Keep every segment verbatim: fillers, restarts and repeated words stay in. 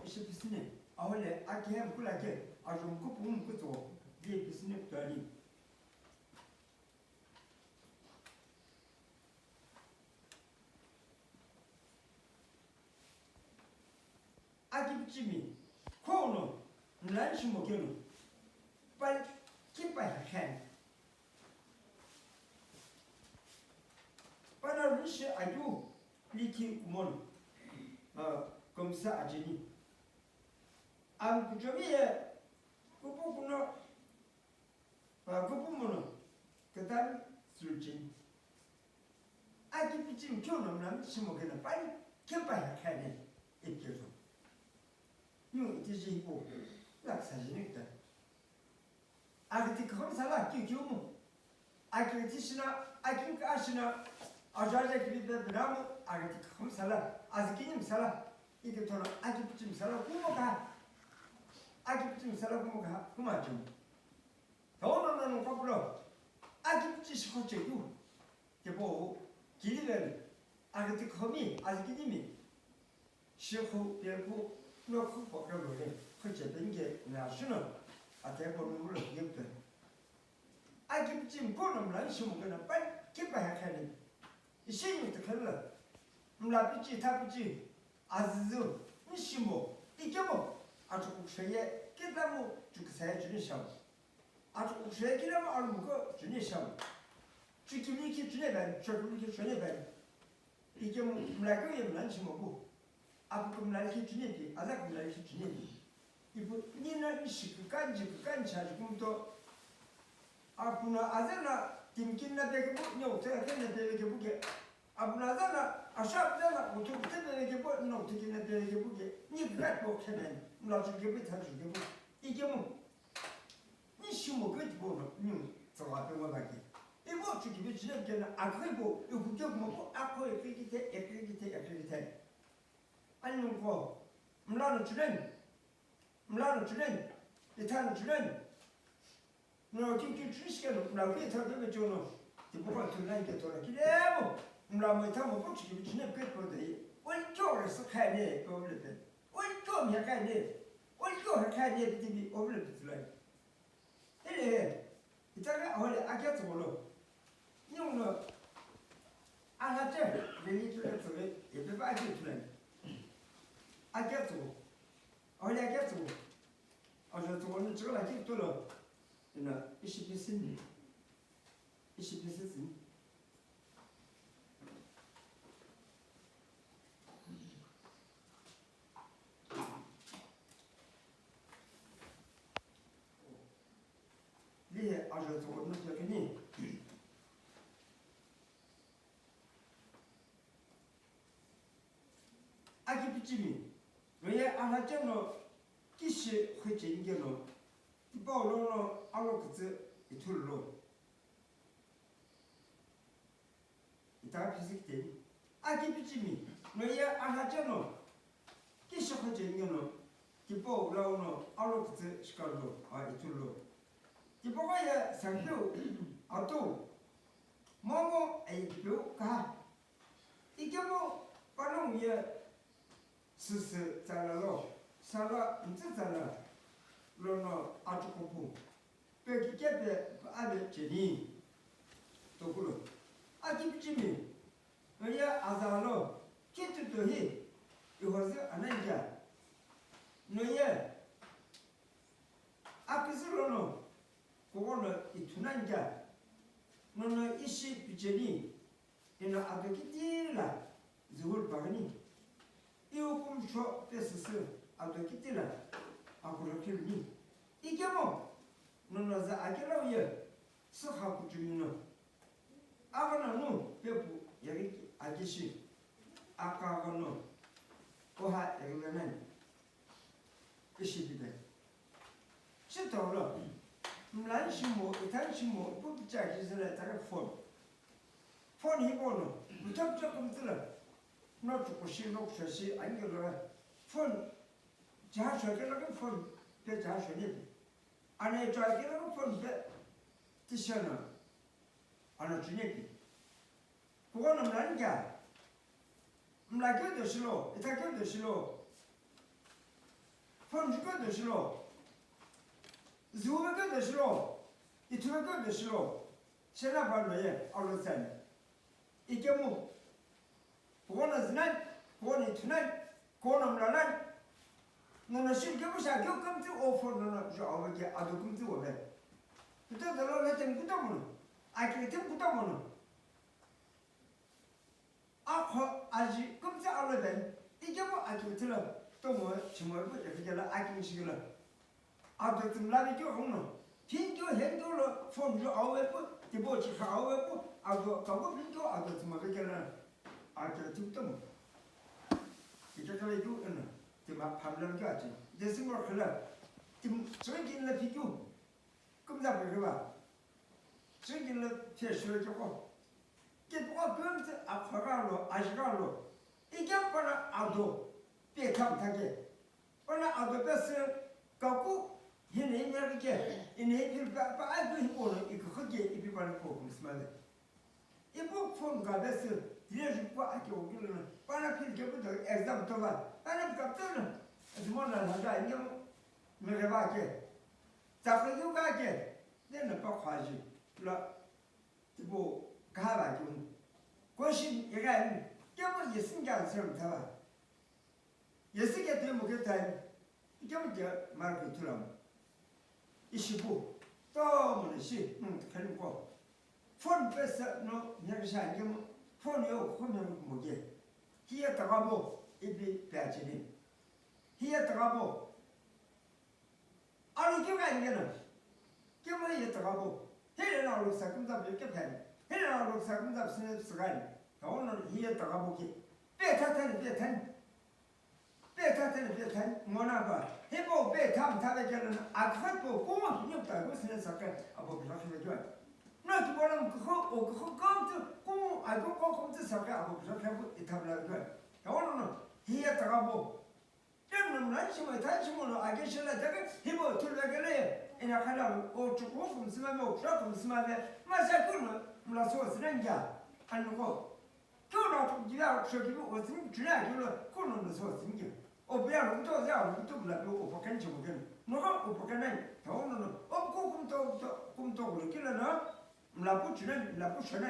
Ishi pisüni, ahole aki hem kula ke, ajo mkupu mkutso, di pisüni kutali. Aki pichimi, kono, mlai shimo keno, pali kipa khen. Pana rishi ayu, liki kumon, ah, komsa ajini. Am kuchomi ye, kupu kuno, ah, kupu mono, ketan surjin. Aki pichim kyo no mlam shimo kena pani, kepa ya kane, ipkezo. Nyu iti ji hipo, laksa jini kuta. Aki ti khom sala, kyo kyo mo. Aki ti shina, aki ka shina, ajaja ki bi be bramo, aki ti khom sala, azikini sala, ike tona, aki pichim sala, kumo ka. Aki pichim sala, kumo ka, kuma jim. Taono nanu kapulo, aki pichi shikho chedu. Kepo, kilivel, aki ti khomi, azikini mi. Shikho, pepo, no khupo kalo ne, kho chepenge, na shino, ate po nulo yepte. Aki pichi mkono mla nishimo kena, pai, kipa ya kani. Ishi yu te kala. Mla pichi, ta pichi, azizu, nishimo, ikemo, achukusheye, kidamo, chukusaye, chunishawo. Achukusheye, kidamo, alumuko, chunishawo. Chukimiki, chunebani, chukimiki, chunebani. Ikemu mlakeu ye mla nishimoku. Apuku mla likhi chunepi, azaku mla likhi chunepi. Ipu nina ishi kukanji kukanji aji kumto. Apuna azana timkin na pekepu, nyo teke na pekepu ke. Apuna azana, ashap zana, utu kute pekepu, no teke na pekepu ke. Ni kukat bo kenen, mla chukepu, ta chukepu. Ikemu. Ni shimo ke tipo no, ni tsawa pe wa ke. Ibo chukepu chine kena, akhe bo, iku ke mo ko, akho ekikite, ekikite, ekikite. Anunko, mlano chulen, mlano chulen, itano chulen. No, ki, ki, chulishkeno, mlano ki, itano, bebe, chono. Tipo kwa tunan ke tona, kilemo, mlamo itamo, po chukepu chine ke po dei. Ol kyo re se khane, ko le pe. Ol kyo mi khane, ol kyo khane, bitibi, o le bitulai. Ele, itaka ahole aketsügho lo. Ninguno, alhache, veni tule tsüghi, epepa aketsügho lo. Aketsügho. Ahole aketsügho. Ajo tsügho ni tsügho la kitsügho lo. Ina, ishi pisini. Ishi pisini. Liye ajo tsügho no tsüghi ni. Aki pichimi, noye alhache no kishi khuche nge no, tipau lono alo kutse ithulu lo. Ita physics teni. Aki pichimi, noye alhache no, kishi khuche nge no, tipau lono alo kutse shikalo, a ithulu lo. Tipau ye sangpeu, atu, momo, ai peu ka. Ikemu panongu ye süsü tsala lo, sala mtsü tsala lono achukupu. Pe kikepe ave cheni. Tokulo. Aki pichimi. Noye aza lo. Kitu tohi. Ihozi ananja. Noye. Aküzü lono, kogono ithunankia, nono ishi picheni, ino ado kitila zuhul pagini, iu kumsho pesüsü ado kitila akurokiruni, ikemo, nono za akela uye, sükha kuchumino, aghana nu pepu yaghi akishi, akaghono, oha yaghilanani. Ishi bibe. Shi tolo, mlani shimo, itani shimo, ipu picha kizila itani phone. Phone hibono, mutap chok mtila. No chukushi, no kushashi, angi lo. Phone, jaha shoke lo phone, pe jaha shone. Ane chake lo phone pe, tishana. Ano chunepi. Kukono mlani kya? Mla kyoto shilo, ita kyoto shilo. Phone juke do shilo. Ziweke do shilo. Ithuveke do shilo. Shela ba lo ye, alo tsani. Ikemu. Kuona zinai, kuona ithunai, kuona mlanai. Nono shil kemu sha keu kemtsi o phone nono jo awe ke ado kemtsi o be. Ito dalo le tem kuto mono. Akiri tem kuto mono. Akho aji kumtsa alo ben, ikemu akitilo, tomo chimorbu evikela akin shigila. Ado timla video uno. Pinto hendo lo phone jo awepu, tibo chi kha awepu, ado kago pinto ado timovikela. Ado timtomo. Ikakala ju eno, tima pamla jo achi. Desi mor khala, tim changin la video. Kumza bheghiba. Chigilo pheshiro choko. Kipoko kumtsi akhora lo, ajira lo. Ike pana ado. Pe tham thake. Pana ado pesi kaku hine ine rike. Ine ipi pa, pa adu hikono ikhuke ipi pana kokum smale. Ipu phone ka besi, dire jukwa ake okilo na. Pana phil ke puto exam to ba. Pana kapto na. Zumona na da inyo. Mereba ke. Tsakhe yu ka ke. Then pa khwaji. La. Tipo, ka ba ke. Question iga ni. Ke mo yesin ka answer ta ba. Yesi ke te mo ke tai. Ikemu dia mark thulam. Ishipu. To mo ne shi, mm, khen ko. Phone pesa no, nya sha ikemu. Phone yo ko mo mo ge. Hiya tagabo, ipi pe achini. Hiya tagabo. Alo ke ga ngena. Ke mo hiya tagabo. Hele na lo sa kum da ke pen. Hele na lo sa kum da sine sgan. Ono hiya tagabo ke. Pe ta ta pe ta. Pe ta tene pe tani, ngona ba, hebo pe tam ta be kena, akhat bo, kuma, nyop ta, go sene sakhe, abo bira khebe jwa. No ki bona, ko, o, ko, kom tu, kuma, a, ko, ko, kom tu sakhe, abo bira khebe, itam la jwa. Ya ono no, hiya tagabo. Tem no mlan chimo, tan chimo no, ake shela take, hebo, tu la gele, ina khala, o, chuko, kum sima me, o, kura, kum sima me, ma sa kuno, mla so, sinanja, an ko. Kyo na tu jila shoki bi o sin jila kyo lo kono no so sin ke. O pia lo to za lo to la bi o pakan che mo ken. No ka o pakan nai. Ta o no no. O ko kum to to kum to lo kila na. Mla pu chuna, mla pu chuna.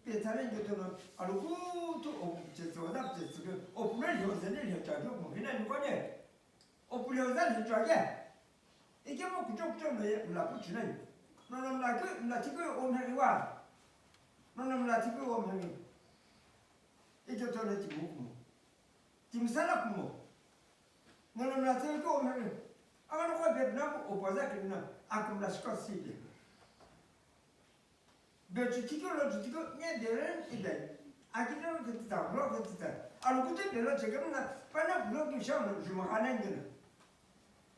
Pe tare ke to no. A lo ku to o che to da che to. O pu na yo ze ne yo ta yo mo kina ni ko ne. O pu yo za ni to ya. Ikemu kuchou kuchou no ye mla pu chunai. Nono mla ke, mla tiko o mheri wa. Nono mla tiko o mheri. Ike to no timu kumo. Timsala kumo. Nono mla tiko o mheri. Ama no kwa bebna o poza kimna. Akum la shiko sibe. Bechutikyo lo chutikyo nye beren iben. Akitero ketita, lo ketita. Alukute belo chekemna, pana lo kisha mo jumagana ngena.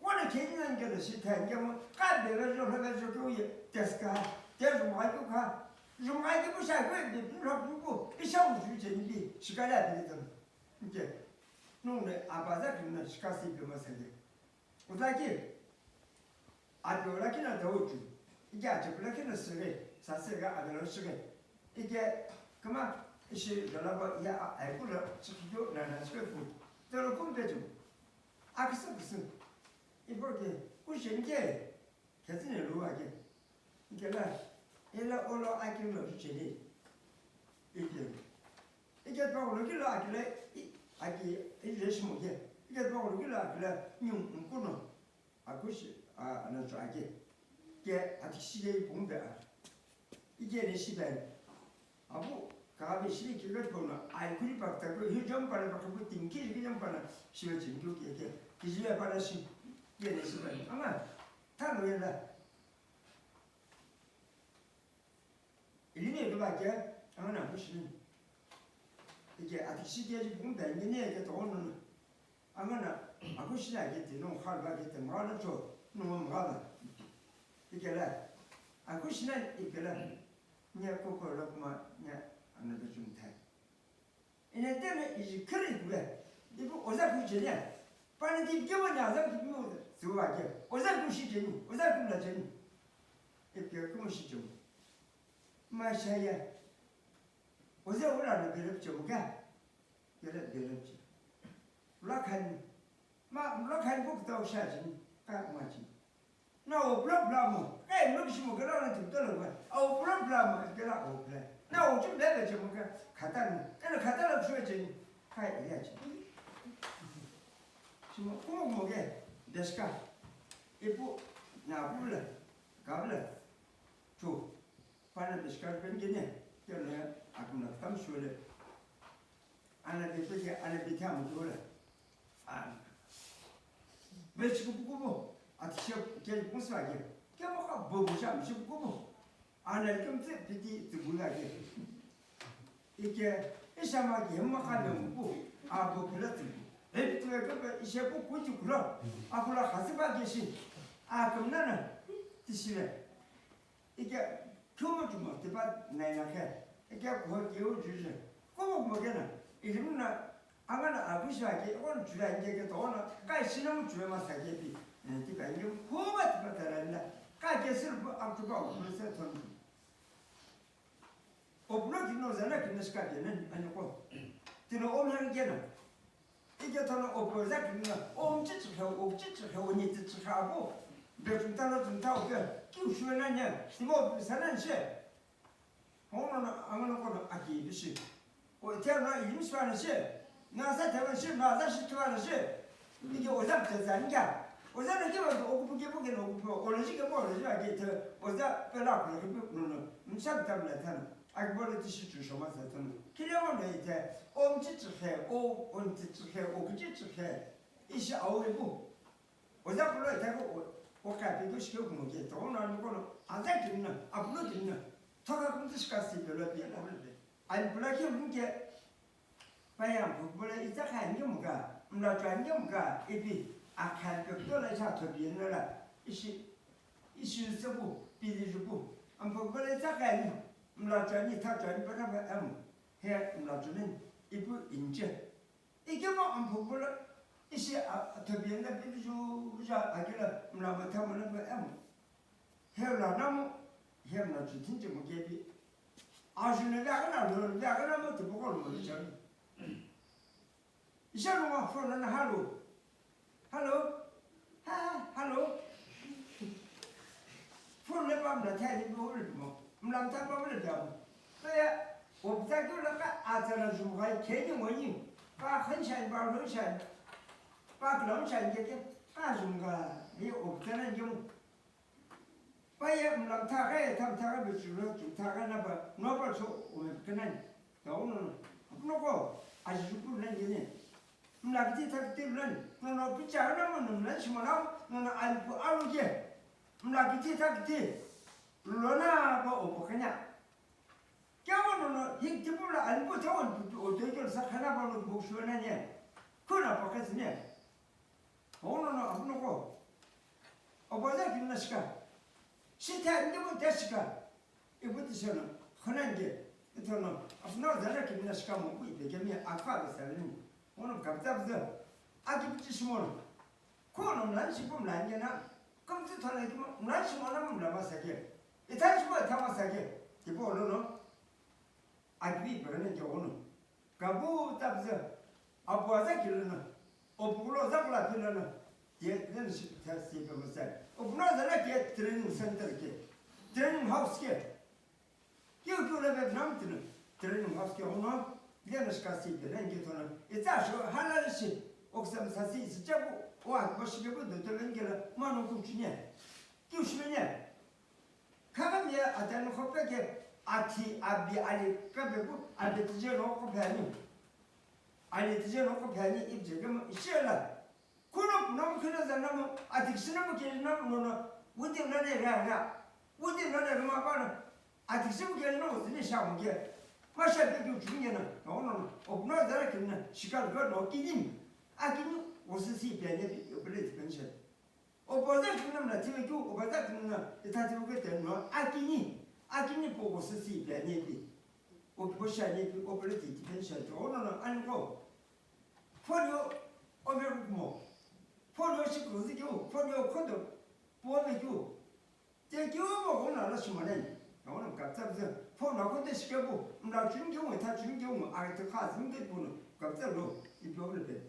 Wana kenya ngena shita ngemo, ka belo lo lo becho kyo ye, teska, te jumagakyo ka. Jumagakyo sha kwe de lo buko, isha mo ju je ni, shikala de de. Nge. Nune abaza kimna shikasi be masage. Utaki, apio lakina dauchu, ike achepu lakina sire, sasire avelo sire. Ike, kama, ishi dolabo ya a, aikula, chikiyo, na, na, sire pu. Tero kumpechu. Akisa kusu. Ipo ke, kushenge, ketsine luwa ke. Ike la, ela olo akilo chele. Ike. Ike pa lo kilo akile, i, aki, i, je shimo ke. Ike pa lo kilo akile, nyu, nkuno. Akushi, a, anacho ake. Ke, atishi ke pumbe a. Ike ne shibe. Abu, kabe shiri ke kono, ai kuri pa ta ko, hi jom pa pa ko, tinki, hi jom pa na, shibe chinki ke, ke. Kijibe pa na shi, ke ne shibe. Ama, ta lo yela. Ilimi edu ba ke, angana akushini. Ike atishi ke ji bung da ngene ke to no. Angana akushini ake te no khal ba ke te ma na cho, no ma ba. Ike la. Akushini ike la. Nya ko ko la kuma nya ana ke chum thai. Ina tena iji kiri kube. Ipu oza ku jenya. Pani di kema nya oza ku mo. Suwa ke. Oza ku shi jeni. Oza ku la jeni. Ipu ke ku shi jeni. Mashaya. Oza ula na bere chemu ka. Bere bere che. Ula kani. Ma mlo khani pu kutau sha chini, ka ma chini. Na o bla bla mo, ka e mlo kishimo kela na tu tolo ba. A o bla bla mo, kela o bla. Na o chim bebe chimo ka khata na. Ena khata la shwe chini, ka e ya chini. Chimo, kumo kumo ke, deska. Ipu, na bula, kabla. Chu, pana deska ben gene, kela akum na kam shwe le. Ana de peke, ana de thamu dola. Ana. Be chikupu kupu. Ati she ke kusa ke. Ke mo ka bo bo sham chikupu kupu. Ana ke mtse piti tibula ke. Ike, isha ma ke mo ka le kupu. A bo kula tibu. E piti ke be ishe ku kuti kula. A kula khasi ba ke shi. A kumna na. Tishile. Ike, kumo kumo tipa nai na khe. Ike, kuho kiu juju. Kumo kumo kena. Ilimna, angana abu shake, on juja inge ke tona, kai sinamu juja ma sake pi. Eh, tipa inge, kumo tipa taranda. Ka ke sir bu aktuba o se ton. O blo kino zana kino shika kena, ani ko. Tino o mhan kena. Ike tano opo za kimina, o mchichikhe, o mchichikhe, o nitichikhe apo. Be tumtalo tumta ope, kiu shuwe na nye, timo ope sana nche. Hono na, angana kono aki bishi. O tia na ilim shuwa na she, na za tewa she, na za shi tuwa na she. Ike o za pte za nja. O za na kiwa o kupu kipu keno kupu, o lo shi kepo, o lo shi ake te, o za pela kulo kipu kulo no. Msha bitamla tano. Akibolo tishi chusho masa tano. Kile mono ite, o mchichikhe, o, o mchichikhe, o kichichikhe. Ishi awo ibu. Oza kulo ite ko, o, o kapi ko shike kumo ke, to ono ani kono, aza kimna, apulo kimna. Toka kumtu shika si pelo pia na wele. Ani pula ke mke, paya mpukbole itsa kha nge muka, mla twa nge muka, ipi, akha pe kuto la cha to pia na la. Ishi, ishi sebu, pili jubu. Ampukbole itsa kha ni, mla twa ni, ta twa ni, pata pa amu. He mla twa ni, ipu inche. Ikemo amphu pula ishi a, athobi enda pili ju, ju akila mla matha mala pa emu. He la namu, he mla ju thinche mo kepi. Aju ne la kana lo, la kana mo te pokolo mo chari. Isha no ma phone na hello. Hello. Ha, hello. Phone le pa mla thai ni bo le mo. Mla mtha pa le mo. Pe, o pta kyo la ka atsa la ju ga ke ni mo ni. Pa khan shan, pa lo shan. Pa klam shan ke ke. Pa ju ga, ni o pta na ni mo. Pa ye mla mtha ga, ta mtha ga be ju lo, ju mtha ga na ba. No pa so, o kana ni. Ka uno no. Apuno ko, aji ju ku na ni ni. Mla kiti ta kiti mla ni. No no picha na mo no mla shi mo na mo. No no alipu alu ke. Mla kiti ta kiti. Lona ba o pokanya. Kya mo no no hik tipu la alipu ta on pu o to kyo sa khana ba no bo shu na ni. Kuna pokasi ni. Ono no apuno ko. Oboza kimna shika. Shita ndimo tashika. Ibuti shono. Khonange. Itono. Apuno zara kimna shika mo ku ipe kemi akwa be salini. Ono kapta bza. Aki pichi shimono. Kono mlan shipo mlan gena. Kumti tona kimo mlan shimona mlan masake. Itan shipo tama sake. Tipo ono no. Aki ipe ne ke ono. Kabu tabza, apu aza kilana, opulo za kula pilana, ye then shi ta si pe masai. Opuno za na ke training center ke, training house ke. Kiu kiu le Vietnam tina, training house ke ono, ye na shika si pe na ke tona. Itsa sho halal shi, oksam sa si si chabu, o akba shi ke bu do to len ke la, mano ku chine. Kiu shi ne. Kagami ye atanu khope ke ati abi ali kabe ku abi tije no ko phani. Ali tije no ko phani ibje ke mo ishela. Kuno kuno kuno zana mo ati kisina mo ke na mo no. Wuti na ne ra ra. Wuti na ne ma pa na. Ati kisina mo ke no zini sha mo ke. Ma sha pe ku chunye na. No no no. O no zara kinna shikar go no kinin. Akini osisi pe ne bi oblet pension. Opposite na mna tiwe kyu, opposite na itati ke te no akini, akini po ko sisi pe ne pi. O po sha ne pi, o pele ti ti pen sha to no no an ko. Folio o me mo. Folio shi ko zi kyu, folio ko do. Po me kyu. Te kyu mo ko na la shi ma ne. No no ka tsa ze. Fo na ko te shi ke po. Mna chun kyu, ta chun kyu, a te kha zin ke po no. Ka tsa lo, i po le pe.